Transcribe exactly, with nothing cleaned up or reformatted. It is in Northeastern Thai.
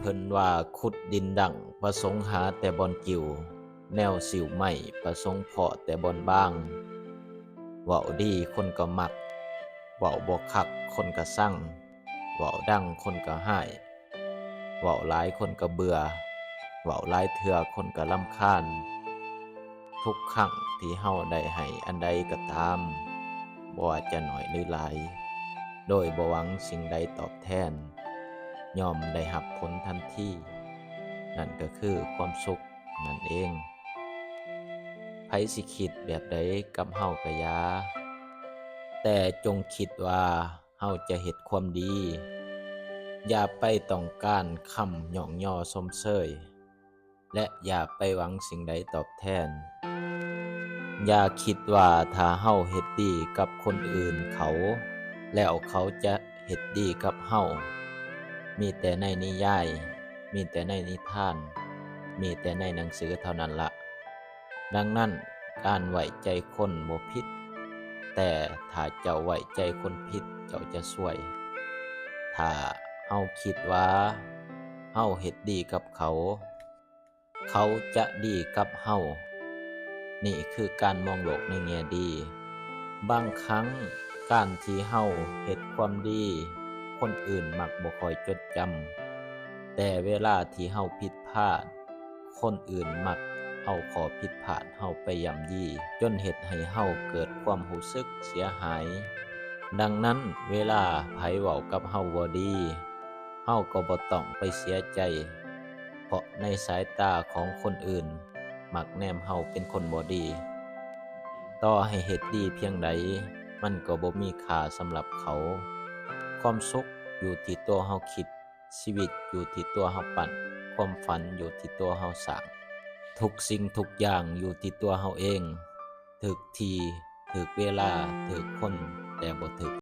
เพิ่นว่าขุดดินดั้งประสงค์หาแต่บ่อนกิ่ว แนวสิวไหม้ประสงค์เพาะแต่บ่อนบาง เว้าดีคนก็มัก เว้าบ่คักคนก็ซัง เว้าดังคนก็ฮ้าย เว้าหลายคนก็เบื่อ เว้าหลายเทื่อคนก็รำคาญ ทุกครั้งที่เฮาได้ให้อันใดก็ตาม บ่ว่าจะน้อยหรือหลาย โดยบ่หวังสิ่งใดตอบแทน ย่อมได้รับผลทันที นั่นก็คือความสุขนั่นเอง ไผสิคิดแบบใดกับเฮาก็อย่า แต่จงคิดว่าเฮาจะเฮ็ดความดี อย่าไปต้องการคำย่องยอชมเชย และอย่าไปหวังสิ่งใดตอบแทน อย่าคิดว่าถ้าเฮาเฮ็ดดีกับคนอื่นเขา แล้วเขาจะเฮ็ดดีกับเฮา มีแต่ในนิยาย มีแต่ในนิทาน มีแต่ในหนังสือเท่านั้นละ ดังนั้นการไว้ใจคนบ่ผิด แต่ถ้าเจ้าไว้ใจคนผิดเจ้าจะซวย ถ้าเฮาคิดว่าเฮาเฮ็ดดีกับเขา เขาจะดีกับเฮา นี่คือการมองโลกในแง่ดี บางครั้งการที่เฮาเฮ็ดความดี คนอื่นมักบ่ค่อยจดจำ แต่เวลาที่เฮาผิดพลาด คนอื่นมักเอาข้อผิดพลาดเฮาไปย่ำยี จนเฮ็ดให้เฮาเกิดความรู้สึกเสียหาย ดังนั้นเวลาไผเว้ากับเฮาบ่ดี เฮาก็บ่ต้องไปเสียใจ เพราะในสายตาของคนอื่น มักแนมเฮาเป็นคนบ่ดี ต่อให้เฮ็ดดีเพียงใด มันก็บ่มีค่าสำหรับเขา ความสุขอยู่ที่ตัวเฮาคิด ชีวิตอยู่ที่ตัวเฮาปั้น ความฝันอยู่ที่ตัวเฮาสร้าง ทุกสิ่งทุกอย่างอยู่ที่ตัวเฮาเอง ถูกที่ ถูกเวลา ถูกคน แต่บ่ถูก